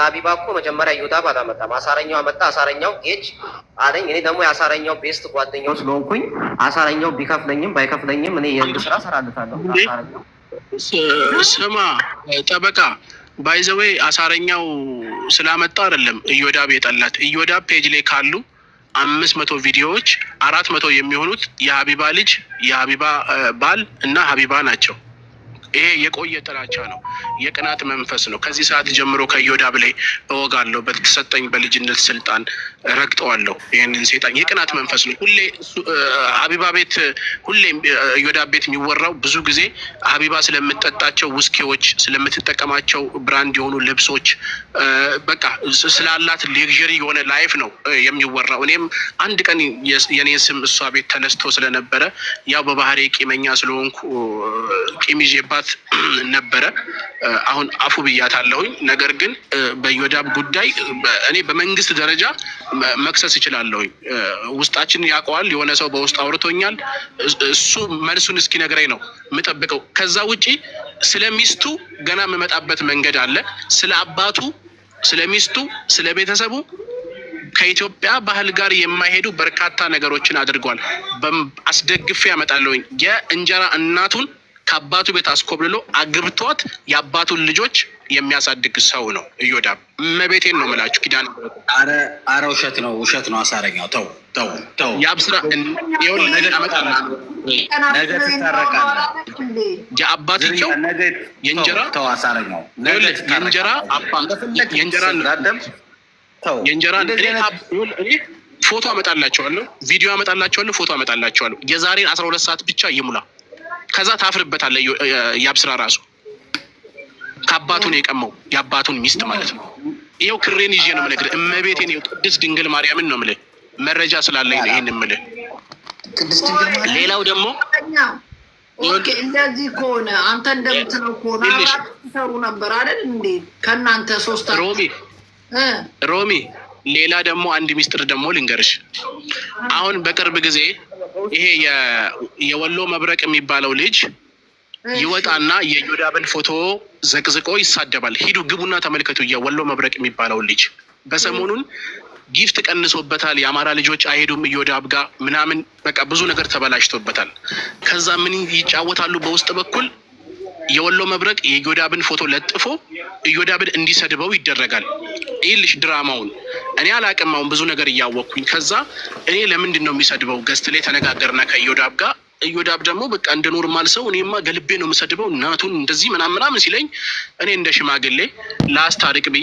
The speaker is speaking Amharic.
ሀቢባ እኮ መጀመሪያ እዮዳብ አላመጣም፣ አሳረኛው አመጣ። አሳረኛው ጌች አለኝ። እኔ ደግሞ የአሳረኛው best ጓደኛው ስለሆንኩኝ አሳረኛው ቢከፍለኝም ባይከፍለኝም እኔ የህግ ስራ እሰራለታለሁ። አሳረኛው ስማ ጠበቃ፣ by the way አሳረኛው ስላመጣ አይደለም እዮዳብ የጠላት። እዮዳብ page ላይ ካሉ 500 ቪዲዮዎች 400 የሚሆኑት የሀቢባ ልጅ፣ የሀቢባ ባል እና ሀቢባ ናቸው። ይሄ የቆየ ጥላቻ ነው፣ የቅናት መንፈስ ነው። ከዚህ ሰዓት ጀምሮ ከእዮዳብ ላይ እወጋለሁ፣ በተሰጠኝ በልጅነት ስልጣን ረግጠዋለሁ። ይህንን ሴጣን የቅናት መንፈስ ነው። ሁሌ ሀቢባ ቤት፣ ሁሌ እዮዳብ ቤት የሚወራው ብዙ ጊዜ ሀቢባ ስለምትጠጣቸው ውስኪዎች፣ ስለምትጠቀማቸው brand የሆኑ ልብሶች፣ በቃ ስላላት luxury የሆነ life ነው የሚወራው። እኔም አንድ ቀን የኔን ስም እሷ ቤት ተነስቶ ስለነበረ ያው በባህሬ ቂመኛ ስለሆንኩ ቂም ይዤባት ነበረ። አሁን አፉ ብያታለሁኝ። ነገር ግን በዮዳብ ጉዳይ እኔ በመንግስት ደረጃ መክሰስ እችላለሁኝ። ውስጣችን ያውቀዋል። የሆነ ሰው በውስጥ አውርቶኛል። እሱ መልሱን እስኪነግረኝ ነው የምጠብቀው። ከዛ ውጪ ስለ ሚስቱ ገና የምመጣበት መንገድ አለ። ስለ አባቱ፣ ስለ ሚስቱ፣ ስለ ቤተሰቡ ከኢትዮጵያ ባህል ጋር የማይሄዱ በርካታ ነገሮችን አድርጓል። አስደግፌ ያመጣለሁኝ። የእንጀራ እናቱን ከአባቱ ቤት አስኮብልሎ አግብቷት የአባቱን ልጆች የሚያሳድግ ሰው ነው እዮዳብ። እመቤቴን ነው የምላችሁ። ኪዳን አረ ውሸት ነው፣ ውሸት ነው። አሳረኛው ተው ተው ተው። የአብስራ ነገ ትታረቃለህ። የአባትየው የእንጀራ ተው አሳረኛው የእንጀራ የእንጀራ የእንጀራ ፎቶ አመጣላቸዋለሁ፣ ቪዲዮ አመጣላቸዋለሁ፣ ፎቶ አመጣላቸዋለሁ። የዛሬን 12 ሰዓት ብቻ ይሙላ። ከዛ ታፍርበታለህ። የአብስራ ራሱ ከአባቱን የቀማው የአባቱን ሚስት ማለት ነው። ይኸው ክሬን ይዤ ነው የምነግርህ። እመቤቴን ይኸው ቅድስት ድንግል ማርያምን ነው የምልህ። መረጃ ስላለኝ ነው ይሄን የምልህ። ሌላው ደግሞ እንደዚህ ከሆነ፣ አንተ እንደምትለው ከሆነ ሰሩ ነበር አይደል እንዴ? ከእናንተ ሶስት ሮሚ ሮሚ፣ ሌላ ደግሞ አንድ ሚስጥር ደግሞ ልንገርሽ። አሁን በቅርብ ጊዜ ይሄ የወሎ መብረቅ የሚባለው ልጅ ይወጣና የዮዳብን ፎቶ ዘቅዝቆ ይሳደባል። ሂዱ ግቡና ተመልከቱ። የወሎ መብረቅ የሚባለው ልጅ በሰሞኑን gift ቀንሶበታል። የአማራ ልጆች አይሄዱም እዮዳብ ጋር ምናምን፣ በቃ ብዙ ነገር ተበላሽቶበታል። ከዛ ምን ይጫወታሉ በውስጥ በኩል፣ የወሎ መብረቅ የኢዮዳብን ፎቶ ለጥፎ ኢዮዳብን እንዲሰድበው ይደረጋል። ይልሽ ድራማውን እኔ አላቅም። አሁን ብዙ ነገር እያወቅኩኝ ከዛ እኔ ለምንድን ነው የሚሰድበው? Guest ላይ ተነጋገርና ከኢዮዳብ ጋር፣ ኢዮዳብ ደግሞ በቃ እንደ normal ሰው እኔማ ገልቤ ነው የምሰድበው እናቱን እንደዚህ ምናምን ምናምን ሲለኝ እኔ እንደ ሽማግሌ ላስታርቅ ብዬ